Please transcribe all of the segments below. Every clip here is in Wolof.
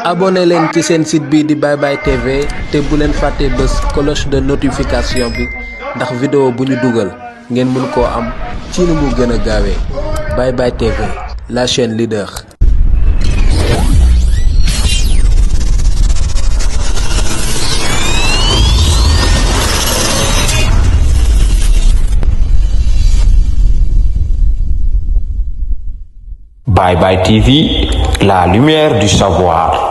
abonné leen ci seen site bi di Bye Bye TV te bu leen fàtte bës cloche de notification bi ndax vidéo bu ñu dugal ngeen mën koo am ci nu mu gën a gaawee. Bye Bye TV, la chaîne leader. Bye Bye TV, la lumière du savoir.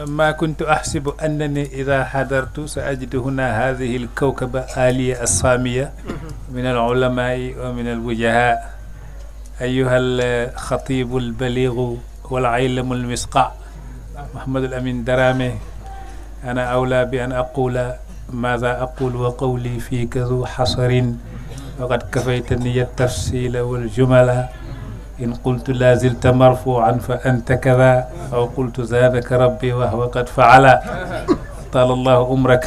ما كنت أحسب أنني إذا حضرت سأجد هنا هذه الكوكبة آلية الصامية من العلماء ومن الوجهاء. أيها الخطيب البليغ والعلم المسقع محمد الأمين درامي، أنا أولى بأن أقول ماذا أقول وقولي فيك ذو حصر، وقد كفيتني التفصيل والجمل. إن قلت لا زلت مرفوعا فأنت كذا، أو قلت زادك ربي وهو قد فعل. طال الله عمرك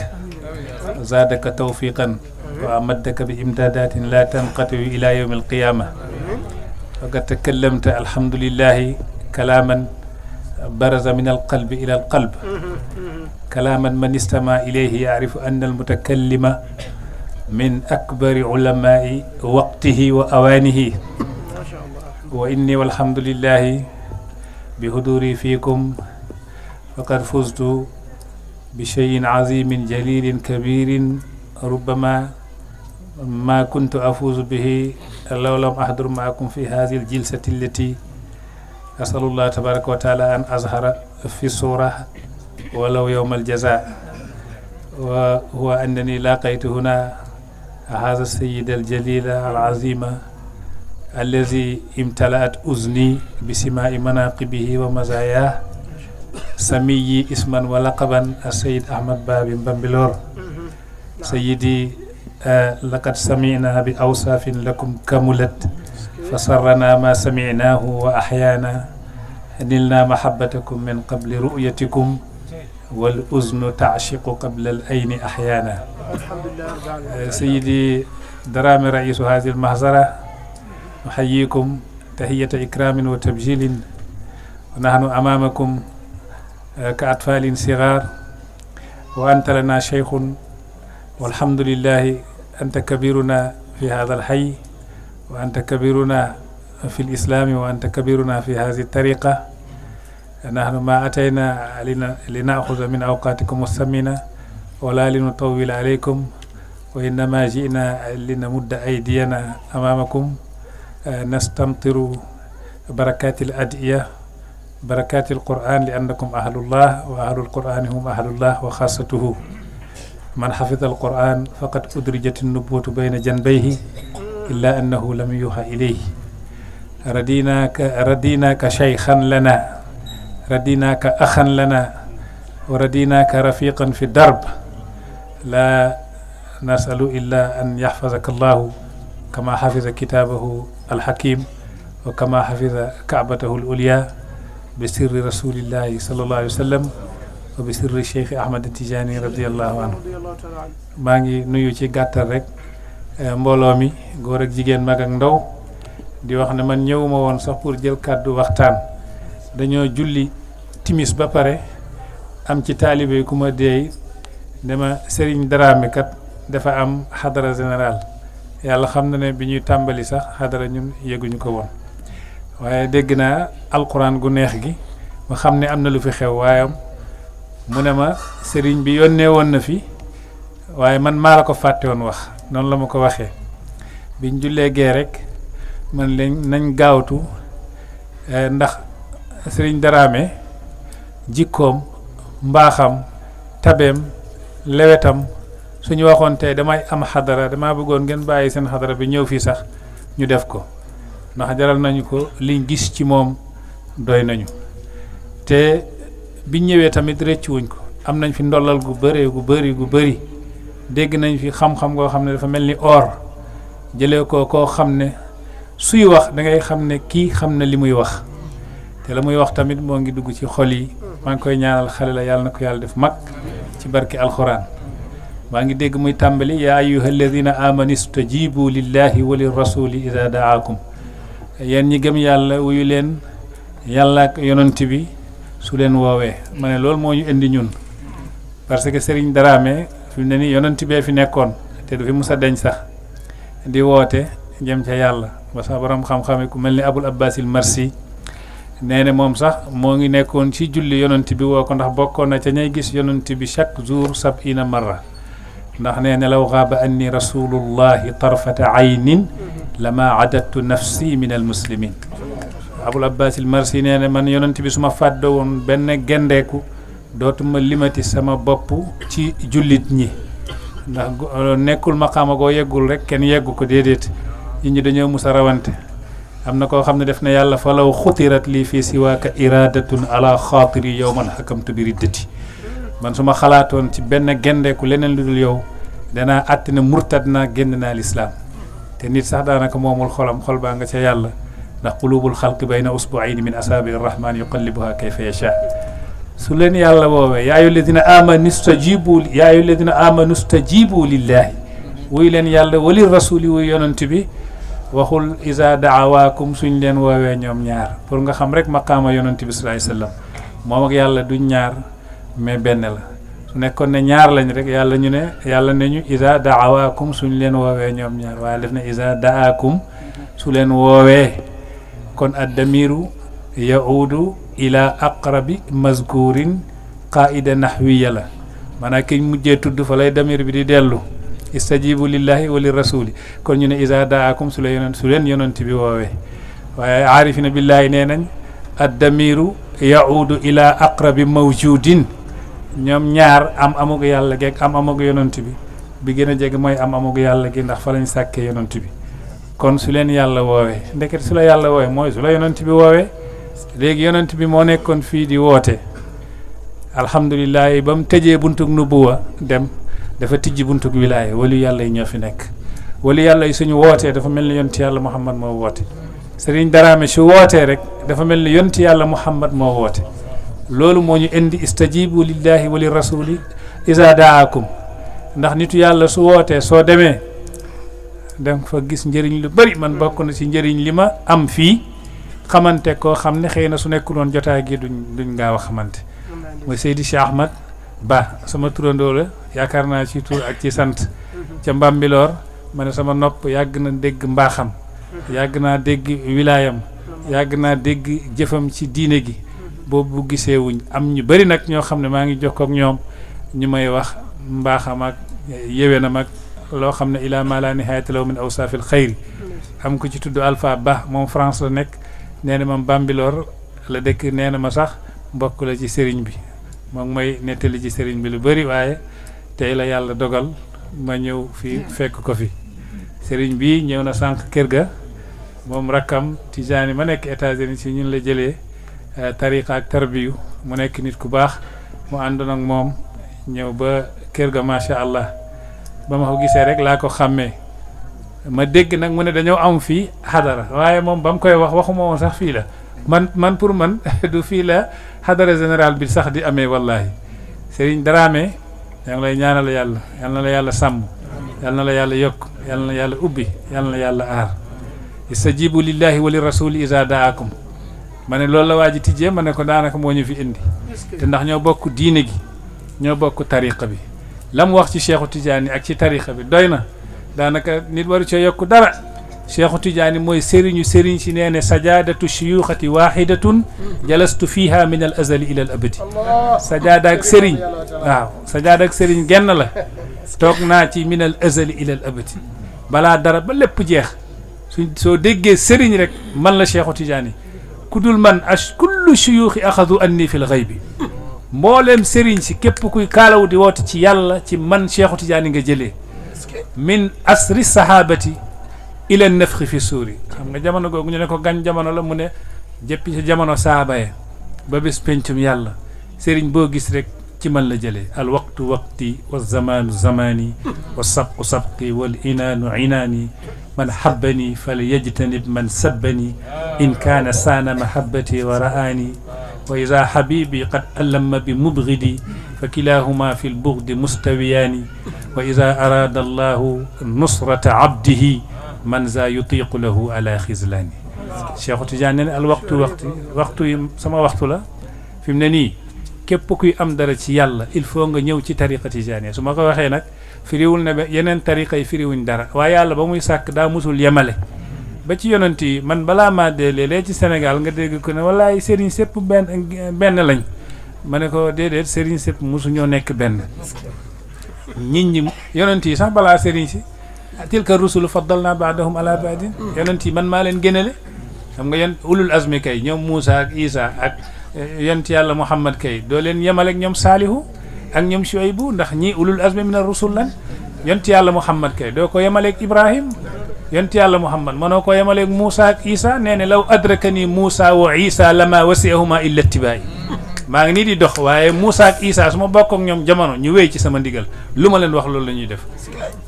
زادك توفيقا وأمدك بإمدادات لا تنقطع إلى يوم القيامة. وقد تكلمت الحمد لله كلاما برز من القلب إلى القلب، كلاما من استمع إليه يعرف أن المتكلم من أكبر علماء وقته وأوانه. وإني والحمد لله بحضوري فيكم فقد فزت بشيء عظيم جليل كبير، ربما ما كنت أفوز به لو لم أحضر معكم في هذه الجلسة التي أسأل الله تبارك وتعالى أن أظهر في الصورة ولو يوم الجزاء. وهو أنني لاقيت هنا هذا السيد الجليل العظيم الذي امتلأت أذني بسماع مناقبه ومزاياه، سمي اسما ولقبا السيد أحمد بابي بامبلور. سيدي لقد سمعنا بأوصاف لكم كملت، فسرنا ما سمعناه وأحيانا نلنا محبتكم من قبل رؤيتكم، والأذن تعشق قبل العين أحيانا. سيدي درامي رئيس هذه المحضرة، نحييكم تحية إكرام وتبجيل، ونحن أمامكم كأطفال صغار، وأنت لنا شيخ، والحمد لله أنت كبيرنا في هذا الحي، وأنت كبيرنا في الإسلام، وأنت كبيرنا في هذه الطريقة. نحن ما أتينا لنأخذ من أوقاتكم الثمينة ولا لنطول عليكم، وإنما جئنا لنمد أيدينا أمامكم نستمطر بركات الأدعية، بركات القرآن، لأنكم أهل الله، وأهل القرآن هم أهل الله وخاصته. من حفظ القرآن فقد أدرجت النبوة بين جنبيه، إلا أنه لم يوحى إليه. رديناك شيخا لنا، رديناك أخا لنا، ورديناك رفيقا في الدرب. لا نسأل إلا أن يحفظك الله كما حفظ كتابه الحكيم، وكما حفظ كعبته الأولياء، بسر رسول الله صلى الله عليه وسلم، وبسر الشيخ أحمد التجاني رضي الله عنه. ماغي نيو ci gàttal rek mbooloo mi góor ak jigéen mag ak ndaw di wax ne man ñëwuma woon sax pour jël kàddu waxtaan. dañoo julli timis ba pare am ci taalibe ku ma deey dama Serigne Dramé kat dafa am xadara général. yàlla xam na ne bi ñuy tàmbali sax xadara ñun yëguñu ko woon, waaye dégg naa alquran gu neex gi ma xam ne am na lu fi xew. waaye mu ne ma sëriñ bi yónnee woon na fi, waaye man maa la ko fàtte woon wax. noonu la ma ko waxee. biñ jullee gee rek man leen nañ gaawtu, ndax sëriñ Dramé jikkoom, mbaaxam, tabeem, lewetam, suñu waxoon tey damay am xadara, dama bëggoon ngeen bàyyi seen xadara bi ñëw fii sax ñu def ko, ndax jaral nañu ko. liñ gis ci moom doy nañu. te biñ ñëwee tamit rëccuwuñ ko. am nañ fi ndollal gu bëri dégg nañ fi xam-xam goo xam ne dafa mel ni or, jëlee ko koo xam ne suy wax da ngay xam ne kii xam na li muy wax, te la muy wax tamit moo ngi dugg ci xol yi. maa ngi koy ñaanal xale la, yàlla na ko yàlla def mag ci barki alxuraan. maa ngi dégg muy tàmbali yaa ayyuha alladina amanu stajibu lillahi wa lirrasuli ida daakum. yéen ñi gëm yàlla wuyu leen yàlla ak yonent bi su leen woowee ma ne loolu moo ñu indi ñun parce que Serigne Dramé fi mu ne nii yonent bee fi nekkoon te du fi musa deñ sax di woote jëm ca yàlla ba sax borom xam-xam ku mel ni Abul Abbasil Marsi nee na moom sax moo ngi nekkoon ci julli yonent bi woo ko ndax bokkoon na ca ñay gis yonent bi chaque jour 70 marra ndax nee na law xaaba anni rasulullahi tarfata aynin lama adadtu nafsi min al muslimin Abul Abbasil Marsi nee na man yonent bi su ma fàddoo woon benn gendeeku dootuma limati sama bopp ci jullit ñi ndax nekkul maqaama goo yeggul rek kenn yeggu ko déedéet nit ñi dañoo mus a rawante am na koo xam ne def na yàlla fa law xutirat lii fii siwaaka iradatun ala xaatiri yowman xakamtu bi riddati man su ma xalaatoon ci benn gendeeku leneen lu dul yow danaa àtti ne murtad naa génn naa lislaam te nit sax daanaka moomul xolam xol baa nga ca yàlla ndax qulubul xalqi bayna usbuayni min asaabi rahman yuqallibuha kayfa yasha su leen yàlla woowee yaa ayyuha alladina amanu stajibu lillahi wuy leen yàlla wali rasuli wuy yonent bi waxul isa daawaakum suñ leen woowee ñoom ñaar pour nga xam rek maqaama yonent bi sallallahu alayhi wasallam moom ak yàlla duñ ñaar mais benn la su nekkoon ne ñaar lañ rek yàlla ne ñu isa daawaakum suñ leen woowee ñoom ñaar waaye def na isa daakum su leen woowee kon addamiru yaudu ila aqrabi mazkurin qaida nahwiya la maanaam kiñ mujjee tudd fa lay damir bi di dellu istajibu lillahi wa li rasuli kon ñu ne isa daakum su leen yonent bi woowee waaye aarifina billahi nee nañ addamiru yaudu ila aqrabi mawjudin ñoom ñaar am amug yàlla geeg am amug yonent bi gën a jege mooy am amug yàlla gi ndax fa lañ sàkkee yonent bi kon su leen yàlla woowee ndeket su la yàlla woowee mooy su la yonent bi woowee léegi yonent bi moo nekkoon fii di woote alhamdulilah ba mu tëjee buntug nubuwa dem dafa tijji buntug wilaaya wali yàlla yi ñoo fi nekk wali yàlla yi suñu wootee dafa mel ni yonti yàlla Muhammad moo woote Serigne Dramé su wootee rek dafa mel ni yonti yàlla Muhammad moo woote loolu moo ñu indi istajibu lillahi wa li rasuli isa daakum ndax nitu yàlla su wootee soo demee danga fa gis njëriñ lu bari man bokk na ci njëriñ li ma am fii xamante koo xam ne xëy na su nekkuloon jotaay gi duñ gaaw a xamante mooy Seydi Cheikh Ahmad Ba sama turandoo la yaakaar naa ci tur ak ci sant ca Mbambilor ma ne sama nopp yàgg na dégg mbaaxam yàgg naa dégg wilaayam yàgg naa dégg jëfam ci diine gi boobu bu gisee wuñ am ñu bari nag ñoo xam ne maa ngi jokkoo ak ñoom ñu may wax mbaaxam ak yéwénam ak loo xam ne ila ma la nihayata lahu min awsaafil xayri am ko ci tudd Alpha Ba moom France la nekk nee na ma Bambilor la dëkk nee na ma sax mbokk la ci sëriñ bi moom may nettali ci sëriñ bi lu bari waaye tey la yàlla dogal ma ñëw fii fekk ko fi sëriñ bi ñëw na sànq kër ga moom rakkam Tijaani ma nekk États-Unis ci ñun la jëlee tariqa ak tarbiyu mu nekk nit ku baax mu àndoon ak moom ñëw ba kër ga macha allah ba ma ko gisee rek laa ko xàmmee ma dégg nag mu ne dañoo am fii xadara waaye moom ba mu koy waxuma woon sax fii la man pour man du fii la xadara général bi sax di amee wallahi Serigne Dramé yaa ngi lay ñaanal yàlla yal na la yàlla sàmm yal na la yàlla yokk yal na yàlla ubbi yal na yàlla aar istajibu lillahi wa li rasuli iza daakum ma ne loolu la waa ji tijjee ma ne ko daanaka moo ñu fi indi te ndax ñoo bokk diine gi ñoo bokk tariqa bi la mu wax ci Cheikhu Tidiane ak ci tariqa bi doy na daanaka nit waru cee yokk dara Cheikhu Tidiane mooy sëriñ si nee ne sajadatu shuyuxati waxidatun jalastu fiha min al azali ila al abadi sajaada ak sëriñ waaw sajaada ak sëriñ genn la toog naa ci min al azali ila al abadi balaa dara ba lépp jeex soo déggee sëriñ rek man la Cheikhu Tidiane ku dul man kullu shuyuxi axadu anni fi l xaybi mbooleem sëriñ si képp kuy kaalawu di woote ci yàlla ci man Cheikhu Tidiane nga jëlee min asri sahabati ila nafxi fi suuri xam nga jamono googu ñu ne ko gan jamono la mu ne jëppi ci jamono saaba ya ba bés pencum yàlla sëriñ boo gis rek ci man la jëlee al waqtu waqti wa zamaanu zamaani wa sabqu sabqi wal inaanu inaani man habbani fal yajtanib man sabbani in kaana saana mahabbati wa ra'aani wa ida habibi qad allamma bi mubghidi fa kilahuma fi lbugdi mustawiyaani wa ida arada allahu nusrata abdihi man za yutiqu lahu ala xizlaani Cheikhu Tidiane ne al waxtu yi sama waxtu la fi mu ne nii képp kuy am dara ci yàlla il faut nga ñëw ci tariqa tijaaniya su ma ko waxee nag firiwul ne yeneen tariqa yi firiwuñ dara waaye yàlla ba muy sàkk daa musul yemale ba ci yonent yi man balaa maa dee léeg-léeg ci Sénégal nga dégg ko ne wallaay sëriñ sépp benn lañ ma ne ko déedéet sëriñ sépp musu ñoo nekk benn nit ñi yonent yi sax balaa sëriñ si tilka rusulu faddalna baadahum ala baadin yonent yi man maa leen gënale xam nga yéen ulul azmi kay ñoom Moussa ak Isa ak yonent yàlla Muhammad kay doo leen yemaleeg ñoom Saalihu ak ñoom Shuaybu ndax ñii ulul azmi min ar-rusul lan yonent yàlla Muhammad kay doo ko yemaleeg Ibrahim yonent yàlla Muhammad mënoo ko yemaleeg Moussa ak Isa nee ne law adrakani Moussa wa Isa lama wasi'ahuma illa ittiba'i maa ngi nii di dox waaye Moussa ak Isa su ma bokk ak ñoom jamono ñu wéy ci sama ndigal lu ma leen wax loolu la ñuy def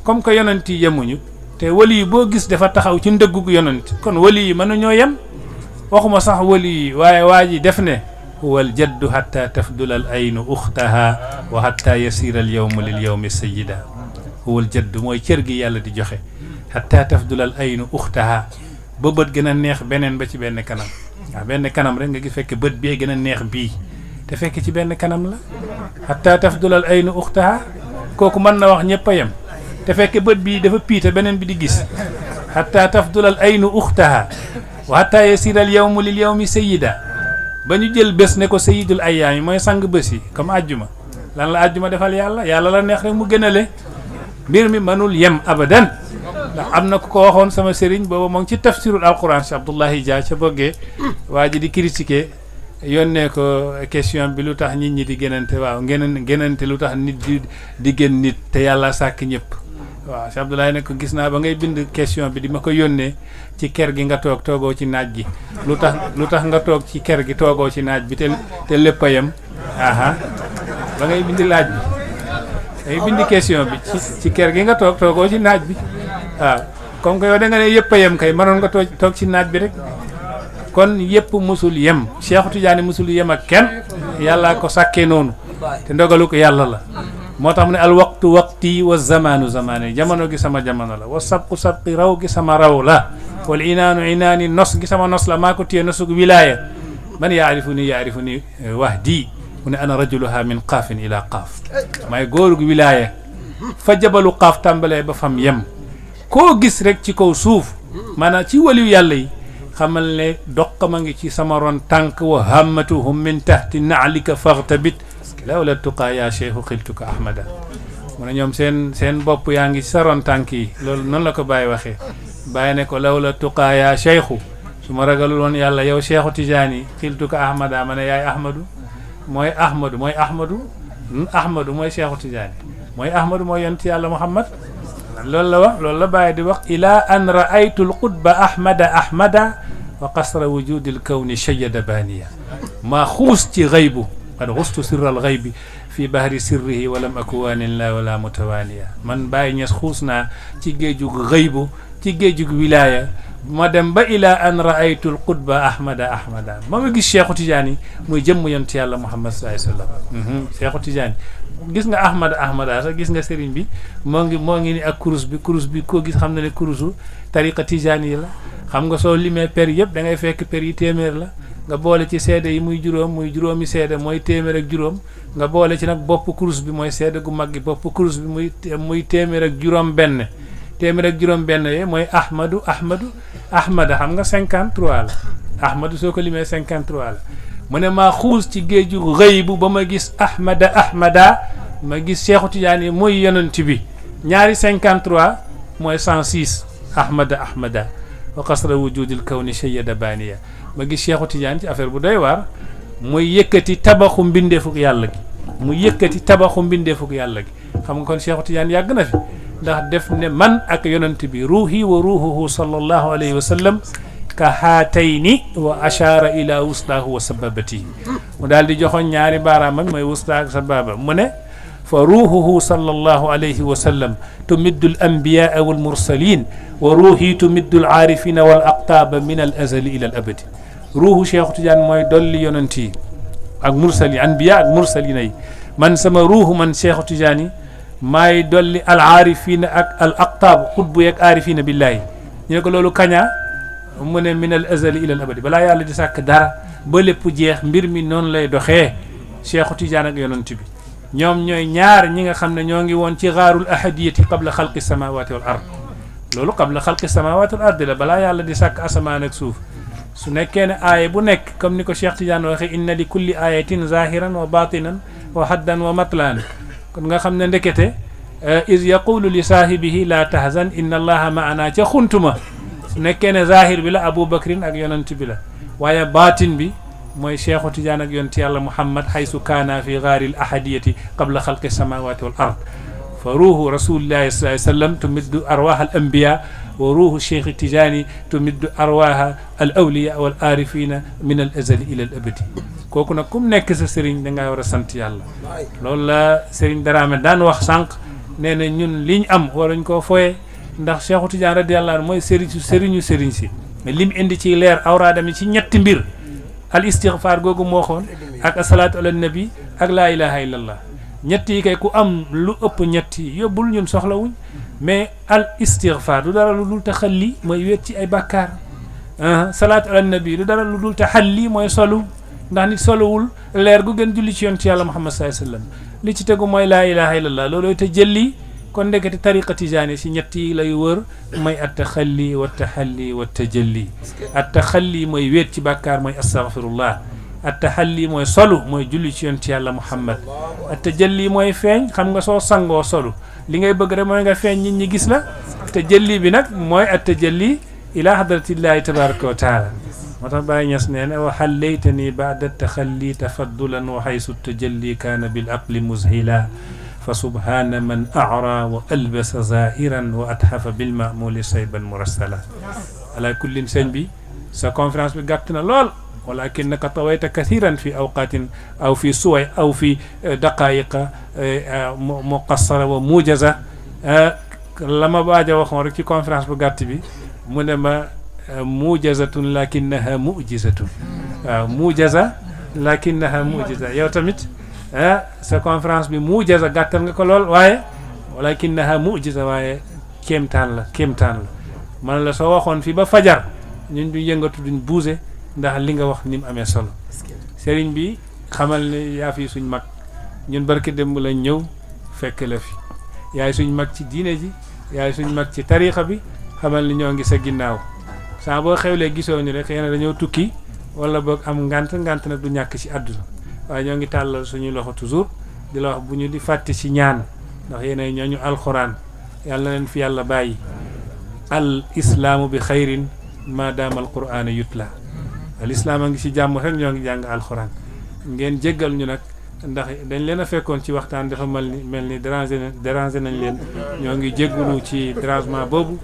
comme que yonent yi yemuñu te wali yi boo gis dafa taxaw ci ndëggug yonent kon wali yi mënuñoo yem waxuma sax wali yi waaye waa ji def ne huwal jaddu hatta tafdula al aynu uxtaha wa hatta yasira al yawmu lil yawmi sayyida huwal jaddu mooy cër gi yàlla di joxe hatta tafdula al aynu uxtaha ba bët gën a neex beneen ba ci benn kanam waaw benn kanam rek nga gis fekk bët bee gën a neex bii te fekk ci benn kanam la hatta tafdula al aynu uxtaha kooku mën na wax ñëpp a yem te fekk bët bii dafa piite beneen bi di gis hatta tafdula al aynu uxtaha wa hatta yasira al yawmu lil yawmi sayyida ba ñu jël bés ne ko sayyidul ayyaam yi mooy sang bés yi comme àjjuma lan la àjjuma defal yàlla yàlla la neex rek mu gënale mbir mi mënul yem abadan ndax am na ku ko waxoon sama sëriñ booba moo ngi ci tafsirul alquran si Abdullahi Dia ca bëggee waa ji di critiquer yónnee ko question bi lu tax nit ñi di gënante waaw gënante lu tax nit di gën nit te yàlla sàkk ñëpp waaw si Abdoulaye ne ko gis naa ba ngay bind question bi di ma ko yónnee ci ker gi nga toogoo ci naaj gi lu tax nga toog ci ker gi toogoo ci naaj bi te lépp a yem aha ba ngay bind laaj bi ngay bind question bi ci ker gi nga toogoo ci naaj bi waaw comme que yow da nga ne yëpp a yem kay mënoon nga toog ci naaj bi rek kon yëpp musul yem Cheikh Tidiane musul yem ak kenn yàlla ko sàkkee noonu te ndogalu ko yàlla la moo tax mu ne al waqtu waqti wa zamanu zamani jamono gi sama jamono la wa sabqu sabqi raw gi sama raw la wal inaanu inaani nos gi sama nos la maa ko téye nosug wilaaya man yaarifu ni wahdi mu ne ana rajuluha min qaafin ila qaaf may góorug wilaaya fa jabalu qaaf tàmbalee ba fam yem koo gis rek ci kaw suuf maanaam ci waliyu yàlla yi xamal ne doqama ngi ci sama ron tànk wa hammatuhum min tahti naalika faghtabit lawla tuqaa yaa cheikhu xiltuka ahmada mu ne ñoom seen bopp yaa ngi ci sa ron tànk yi loolu noonu la ko Baye waxee Baye ne ko lawla tuqaa yaa cheikhu su ma ragalul woon yàlla yow cheikhu Tijaani xiltuka ahmada ma ne yaay ahmadu mooy ahmadu mooy cheikhu Tijaani mooy ahmadu mooy yonent yàlla Muhammad loolu la wax loolu la Baye di wax ila an raaytu lqutba ahmada wa qasra wujudi lkawni shayada baniya maa xuus ci xaybu qad xustu sirra alxaybi fi bahri sirrihi walam akuwaanin la wala mutawaaniya man Baye Niass xuus naa ci géejug xaybu ci géejug wilaaya ma dem ba ila an raaytu lqutba ahmada ma ma gis Cheikhu Tidiane muy jëmm yonent yàlla Muhammad sallallahu alayhi wa sallam Cheikhu Tidiane gis nga ahmada sax gis nga sëriñ bi moo ngi ni ak kurus bi koo gis xam na ne kurusu tariqa Tijaani yi la xam nga soo limee per yëpp da ngay fekk per yi téeméer la nga boole ci seede yi muy juróomi seede mooy téeméer ak juróom nga boole ci nag bopp kurus bi mooy seede gu mag gi bopp kurus bi muy téeméer ak juróom benn yooyu mooy ahmada xam nga 53 la ahmadu soo ko limee 53 la mu ne maa xuus ci géeju xëybu ba ma gis ahmada ma gis Cheikhu Tidiane mooy yonent bi ñaari 53 mooy 106 ahmada wa qasra wujudil kawni shayada baniya ma gis Cheikhu Tidiane ci affaire bu doy waar muy yëkkati tabaxu mbindeefuk yàlla gi xam nga kon Cheikhu Tidiane yàgg na fi ndax def ne man ak yonent bi ruuhi wa ruuhuhu sallallahu alayhi wa sallam ka haatayni wa ashara ila wustaahu wa sababatihi mu daal di joxoon ñaari baaraamam mooy wustaa ak sababa mu ne fa ruuhuhu sallallahu alayhi wa sallam tumiddu al anbiyaa wal mursalin wa ruuhi tumiddu al aarifina wal aqtaaba min al azali ila al abadi ruuhu Cheikh Tidiane mooy dolli yonent yi ak mursali anbiya ak mursalina yi man sama ruuhu man Cheikh Tidiane maay dolli al aarifina ak al aqtaab xutbu yeeg aarifina billahi ñu ne ko loolu kañaa mu ne min al azali ila al abadi balaa yàlla di sàkk dara ba lépp jeex mbir mi noonu lay doxee Cheikhu Tidiane ak yonent bi ñoom ñooy ñaar ñi nga xam ne ñoo ngi woon ci gaarul ahadiyati qabla xalqi samawati wal ard loolu qabla xalqi samawati wal ard la balaa yàlla di sàkk asamaan ak suuf su nekkee ne aaya bu nekk comme ni ko Cheikh Tidiane waxee inna li kulli ayatin zahiran wa batinan wa haddan wa matlaan kon nga xam ne ndekete is yaqulu li saahibihi la tahzan inna allaha maana ca xuntuma su nekkee ne zahir bi la Abu Bakrin ak yonent bi la waaye batin bi mooy Cheikhu Tidiane ak yonent yàlla Muhammad haysu kaana fi gaaril ahadiyati qabla xalqi samawati wal ard fa ruuhu rasulillahi sallallahu alayhi wa sallam tumiddu arwaaha al anbiya wa ruuhu Cheikh Tidiane tumiddu arwaaha al awliya wal aarifina min al azali ila al abadi kooku nag kum nekk sa sëriñ da ngaa war a sant yàlla loolu la sëriñ Daraame daan wax sànq nee na ñun liñ am waruñ koo foye ndax Cheikhu Tidiane radiyallahu anhu mooy sëriñu sëriñ si mais lim indi ci leer awraadami ci ñetti mbir al istighfar googu moo xoon ak asalaatu ala nabi ak laa ilaha illallah ñett yi kay ku am lu ëpp ñett yi yóbbul ñun soxlawuñ mais al istighfar du dara lu dul taxalli mooy wéet ci ay bàkkaar salaatu ala nabi du dara lu dul taxalli mooy solu ndax nit soluwul leer gu gën julli ci yoon ci yàlla Muhammad sallallahu alayhi wasallam li ci tegu mooy laa ilaha illallah loolooy te jëlli kon ndekete tariqa tijaani si ñett yi lay wër mooy attaxalli wa taxalli wa tajalli attaxalli mooy wéet ci bàkkaar mooy astaghfirullah attaxalli mooy solu mooy julli ci yoon ci yàlla Muhammad attajalli mooy feeñ xam nga soo sangoo solu li ngay bëgg rek mooy nga feeñ nit ñi gis la tajalli bi nag mooy attajalli ila hadratillahi tabaraka wa taala moo tax Baay Ñas nee na wa hallaytani ba'da taxalli tafaddulan wa haysu tajalli kaana bil aqli muzhila fa subhana man a'ra wa albasa zahiran wa athafa bil ma'muli sayban murassala ala kullin sëñ bi sa conférence bi gàtt na lool walakinaka tawayta kathiran fi awqatin aw fi suway aw fi daqayiqa muqassara wa mujaza la ma baaja waxoon rek ci conférence bu gàtt bi mu ne ma mujazatun lakinnaha mujizatun waaw mujaza lakinnaha mujiza yow tamit sa conférence bi mujaza gàttal nga ko lool waaye walakinnaha mujiza waaye kéemtaan la man la soo waxoon fii ba fajar ñun du yëngatu duñ buuse ndax li nga wax ni mu amee solo sëriñ bi xamal ne yaa fi suñ mag ñun barki démb lañ ñëw fekk la fi yaay suñ mag ci diine ji yaay suñ mag ci tariixa bi xamal ni ñoo ngi sa ginnaaw saa boo xewlee gisoo ñu rek xëy na dañoo tukki wala boog am ngant nag du ñàkk ci àdduna waaye ñoo ngi tàllal suñuy loxo toujours di la wax bu ñu di fàtte ci ñaan ndax yéenay ñooñu alxuraan yàlla na leen fi yàlla bàyyi al islaamu bi xayrin maadaama alquraan yutla al islaam a ngi ci jàmm rek ñoo ngi jàng alxuraan ngeen jéggal ñu nag ndax dañ leen a fekkoon ci waxtaan dafa mel ni déranger nañ leen ñoo ngi jéggulu ci dérangement boobu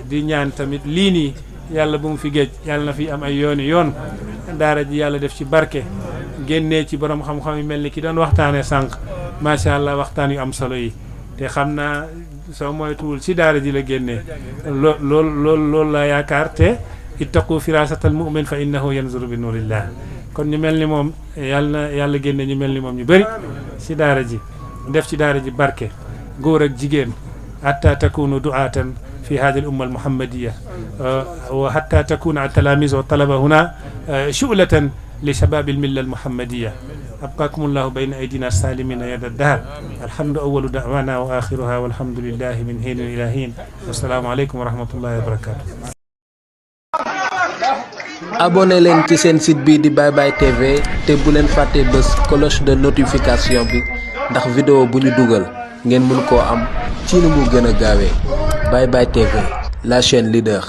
di ñaan tamit lii nii yàlla bu mu fi géej yàlla na fi am ay yoon daara ji yàlla def ci barke génnee ci borom xam-xam yu mel ni ki doon waxtaanee sànq macha allah waxtaan yu am solo yi te xam naa soo moytuwul ci daara ji la génnee loolu la yaakaar te ittaqu firasatal mu'min fa innahu yanzuru bi nurillah kon ñu mel ni moom yàlla génne ñu mel ni moom ñu bëri ci daara ji def ci daara ji barke góor ak jigéen hatta takunu du'atan fi hadhihi al umma al muhammadiya wa hatta takuna al talamis wa talaba huna shu'latan li shabab al milla al muhammadiya abqakum allah bayna aydina salimina yada dahr alhamdu awwalu da'wana wa akhiruha walhamdulillahi min hin ila hin wassalamu alaykum wa rahmatullahi wa barakatuh. abonné leen ci seen site bi di Baye Baye TV te bu leen fàtte bës cloche de notification bi ndax vidéo bu ñu dugal ngeen mën koo am ci ni mu gën a gaawee Baye Baye TV la chaîne leader.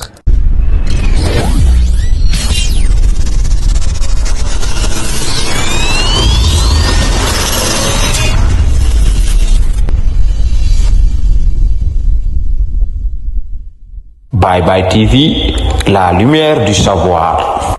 Baye Baye TV, la lumière du savoir.